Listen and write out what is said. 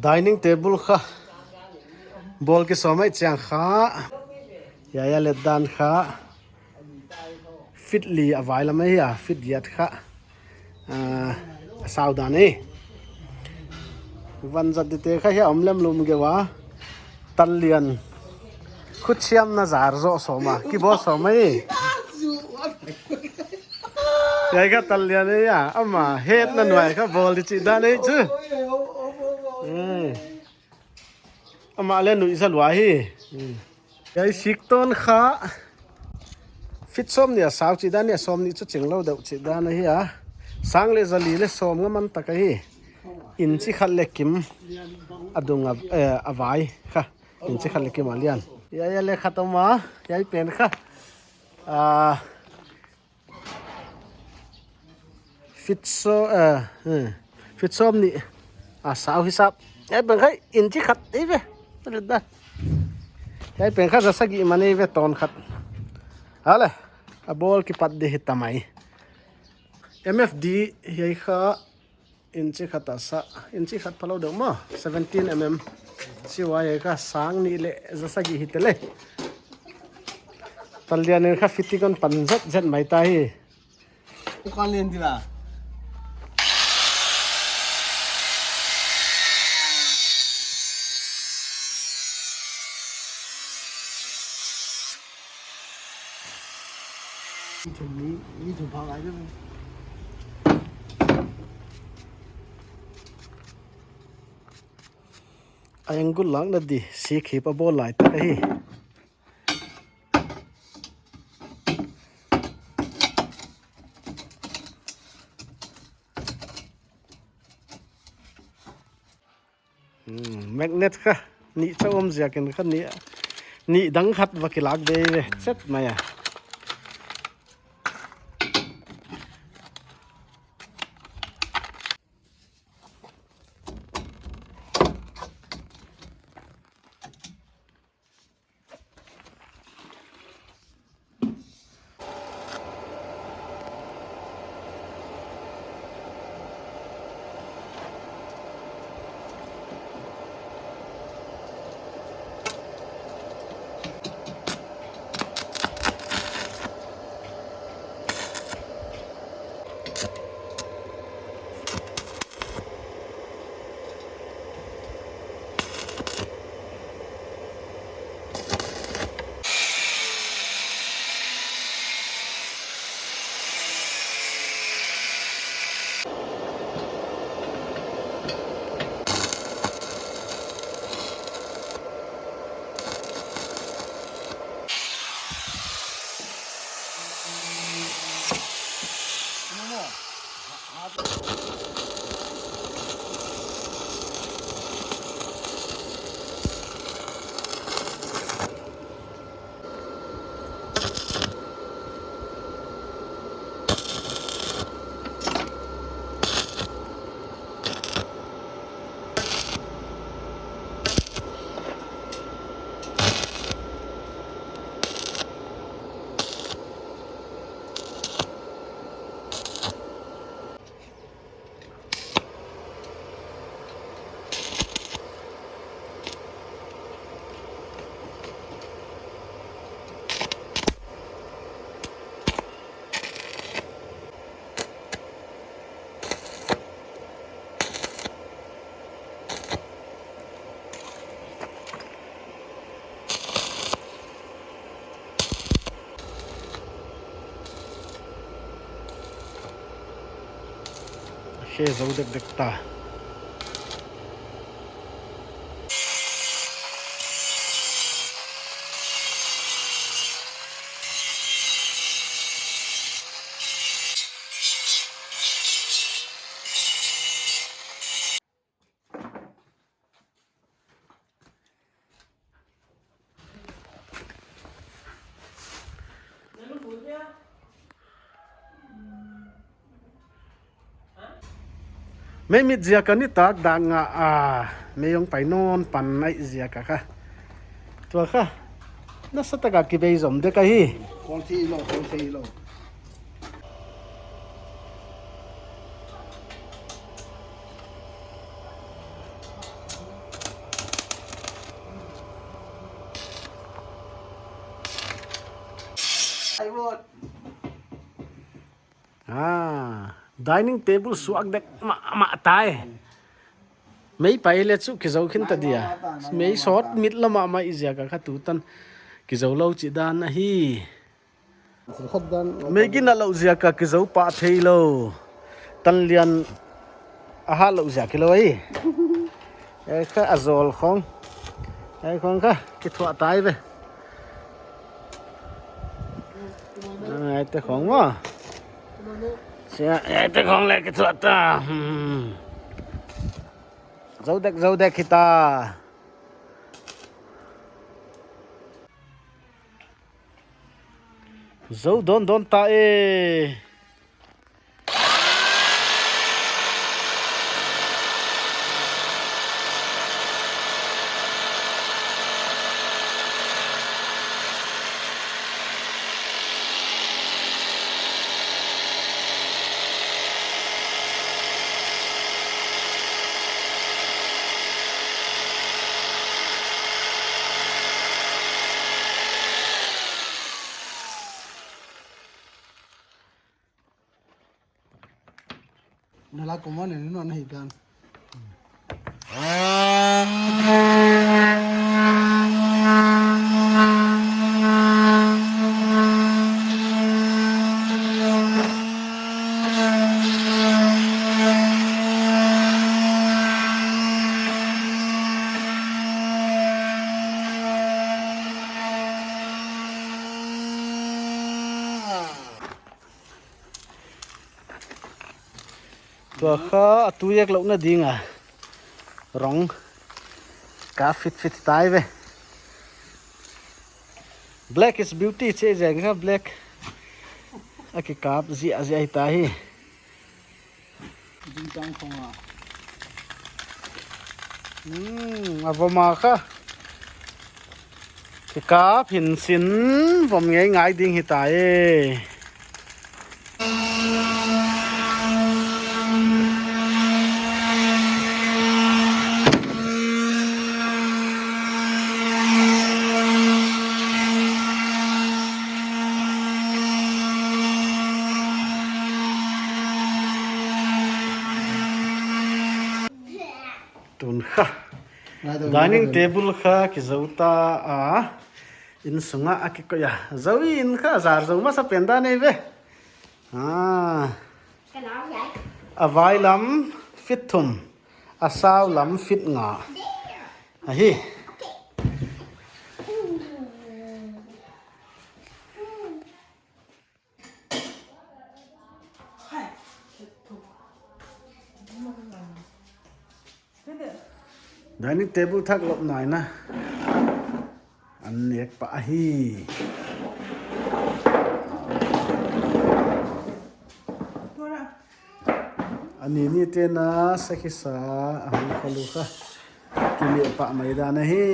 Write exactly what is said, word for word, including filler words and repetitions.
Dining table kha bawl kisawm ahih chiang kha, hiai a let dan kha feet li a vai lam ahi a, feet giat kha, ah, a sau dan e. Van zat dite kha hiai a om lem lum geu a. Tal lian, khut siamna zar zoh sawm a, kibawl sawm ahi. Hiai kha tal lian ahi a, ama hetna nuai kha bawl di chih dan ahi chu. Hmm. Amah leh nuihza lua hi. Hmm. Hiai siktawn kha feet sawmnih a sau chih dan ahi a, sawmnih chu ching lou deuh chih dan ahi a. Sang leh zali leh sawmnga man tak ahi. Inchi khat leh kim a dung a, eh, a vai kha. Inchi khat leh kim a lian. Hiai, hiai leh khat om a, hiai pen kha. Ah, feet saw, eh, eh, feet sawmnih a sau hisap. Hiai pen kha inchi khat ahi ve. Red dan. Hiai pen kha za sagih man ahi ve, tawn khat. Hale, a bawl kipat di hita mai. M F D hiai kha inchi khat a sa, inchi khat phalou deuh maw, seventeen mm. Siwa hiai kha sang nih leh za sagih hi tele. Tal lian in kha fitting kon pan zat zat mai ta hi. Bukan lian dila. A angle lakna di, sikhip a bawl lai tak ahi. Hmm, magnet kha nih chauh om ziakin kha nih, nih dang khat va kilak dei ve chet mai a. Khe zou dekdek ta. Mei mit ziak a nitak dan nga a, mei hong pai nawn pan ahih ziak a kha. Tua kha, nasa tak a kibei zom dek ahi. Kong thei lou, kong thei lou. Ah, dining table suak dek mahmah tai. Mei pai le chu kizou khin ta dia. Mei sawt mit lam ah mah i ziak a kha tutan kizou lou chih dan ahi. Mei gin a lou ziak a kizou pah theilou. Tan lian a hat lou ziak hilou ahi. Ei kha a zawl khong. Ei khong kha kithuah tai ve. Ei te khong maw. Sia, ei te khong le kithuah ta. Hmm. Zou dek, zou dek hita. Zou dawn dawn ta e. Nala komane ni no nahi kan. Tua kha a tu ek louhna ding a rong ka fit fit tai ve. Black is beauty, che zeng kha black a kikap ziahziah hi ta hi. Ding tang khong a. Hmm, a vom a kha. Kikap hin sin vom ngei ngai ding hi ta e. Tun kha. Ngai dong, dining ngai dong. Table kha kizou ta a. Inn sung ah a kikoih a. Zou in kha, zar zou masa pen dan ei ve. Ah. A vai lam fit thum. A sau lam fit nga. Ahi. Dining table thak lop nai na. An nek pah ahi. Ani ni te na sakhi sa a hong khalu kha. Kile pah mai dan ahi.